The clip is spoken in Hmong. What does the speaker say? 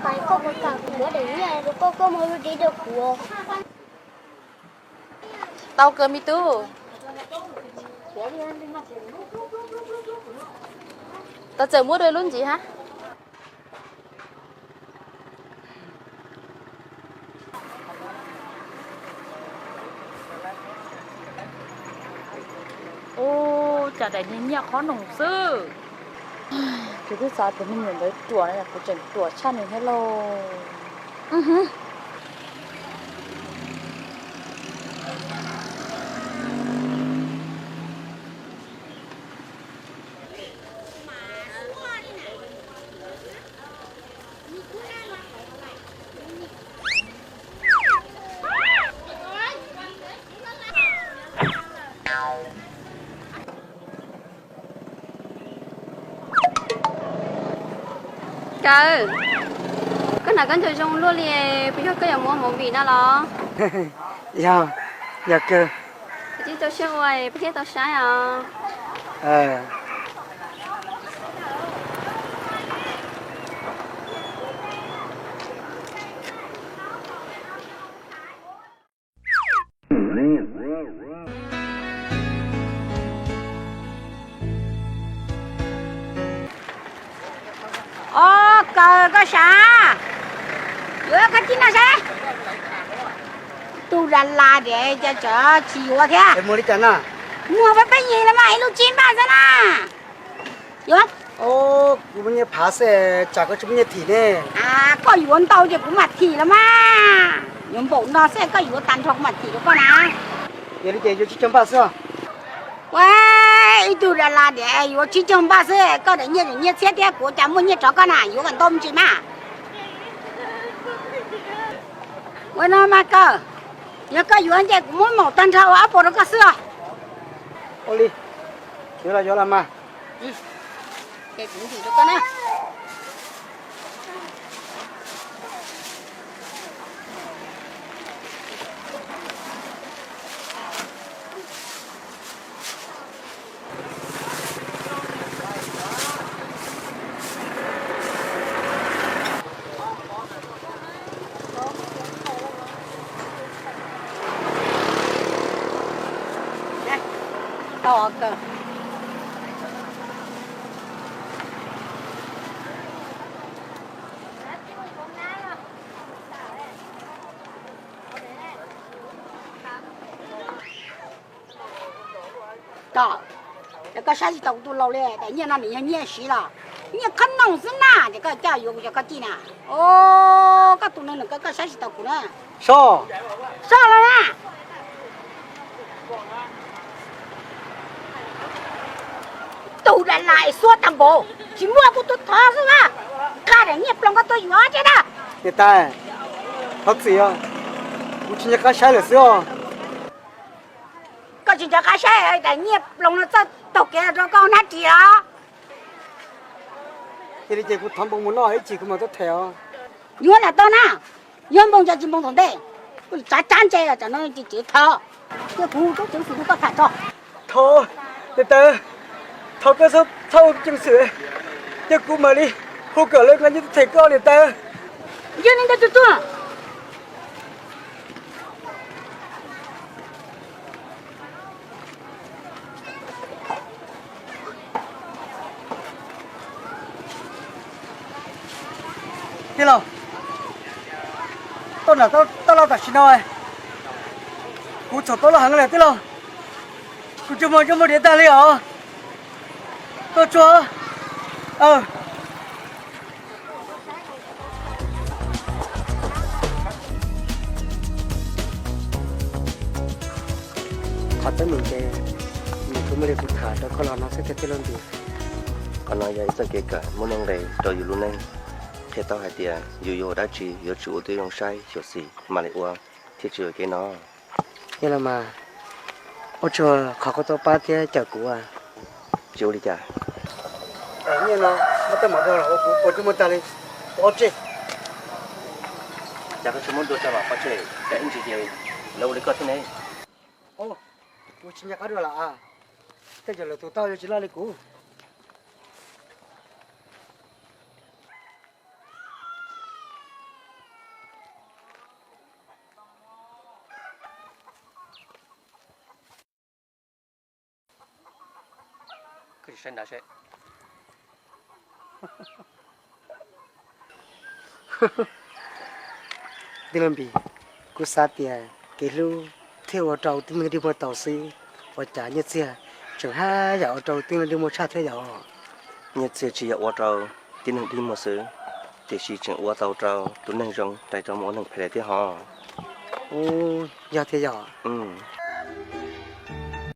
Pais koj puas kam kuv muab daim nyiaj rau koj, koj muab lub dib rau kuv. Tau kawg me tub. Tau txawm muab rau lub ntxiv hab. Ua cas daim niag nyiaj qhob noom xwb. Kuv twb xav tias me nyuam ntawd ruam no, kuv tseem ruam tshaj nws thiab lauj. Kaw, koj hnav koj ntsaws zoo luaj li, puas yog koj yuav muab movie no los? Yog, yog kawg. Peb tau saib os, peb thiaj tau saib os. Os, Kaw, koj sav, yuav koj tib no seb. Tug da la tias cas tseem tsis yuav thiab. Muag peb peb yig los mas ib lub tsib npaj xwb na. Yuav. Kuv muaj nyiaj phav xwb, tsam koj tsis muaj nyiaj thim ne. Koj yuav ntau ces kuv mam thim los mas. Yuav npaum no xwb koj yuav tag nrho kuv mam thim rau koj na. Yog li ces yuav tsib caug npaj xwb. Ua, ib tug da la tias yuav tsib caug npaj xwb, koj daim nyiaj nyiaj txhiab thiab kuv cas muaj nyiaj rov koj na, yuav kom ntau me ntsis mas. Ua no mas Kaw, yog koj yuav ces kuv muab maum tag nrho ua ob puas rau koj xwb os. Ua li, yuav los yuav los mas. Ces kuv ntim rau koj na. Tau os Kaw. Tom, ces koj saib tsis taus kuv tus laus li, daim nyiaj no nws yog nyiaj siv los nyiaj qhob noom xwb na, ces koj coj yuav kuv cov koj cij na. O, koj tus neeg nws koj saib tsis taus kuv na. Soj, soj los na. Tus da la es xuab tag npaum, tsis muaj kuv tus thov xwb na. Nqa daim nyiaj ploos koj tuaj yuav tsev na. Niam tais, thov txim os, kuv tsis nco qab saib lawm xwb os. Koj tsis nco qab saib daim nyiaj ploos no txawj taug kev rau koj hnab ris os. Yog li ces kuv thov npoo mus noj ib chim kuv mam tuaj them os. Yuav lam tau na, yog npoo ces tsis npoo thaum ntej, kuv tsav tsab ntse tsam no tsis tsev thov, thiab kuv rub ceev xwm rau koj tham tso. Thov, niam tais, thov koj txhob hu ceev xwm, ces kuv mam li hu kom lawv nqa nyiaj tuaj them koj niam tais. Yog li ntawd tuaj tuaj. Tij laug, tau nram tau loj tam sim no, kuv txhom tau loj heev li tij laug. Kuv tsuas muaj coj muaj diav tag li os. Tuaj tsuag. Qhov teeb meem ces nws kuj muaj li kuv tham rau koj los no xwb thiab tij laug ntus. Qhov no yog ib txoj kev kawm muaj nuj nqis rau yus lub neej. Qhia tau hais tias yus yuav ua dab tsi yuav tsum ua tib zoo saib xyuam xim mam li ua thiaj tsis ua kev no. Yog los mas, ua tsaug qhov koj tuaj pab thiab cawm kuv. Tsis ua li cas. Nyiaj no muab tej mov dua los ua kuv ua tsis muaj tag li, ua ob tseg. Cas koj tsis muab dua tso los pov tseg, cas ib ntsis ces lawv ua li koj thiab ne. Kuv tsis nco qab dua lawm. Tej zaum lawv tus tau yuav tsis loj li kuv. Saib ntawd seb. Tij laug Npis, kuv xav tias kev hlub thiaj ua rau tib neeg dig muag tau xwb, ua cas Nyiaj Txiag tseem haj yam ua rau tib neeg dig muag tshaj thiab yom? Nyiaj Txiag tsis yog ua rau tib neeg dig muag xwb, tiam sis tseem ua tau rau tus neeg zoo rais rau mus ua neeg phem lawm thiab hos. Ub, yog thiab yom?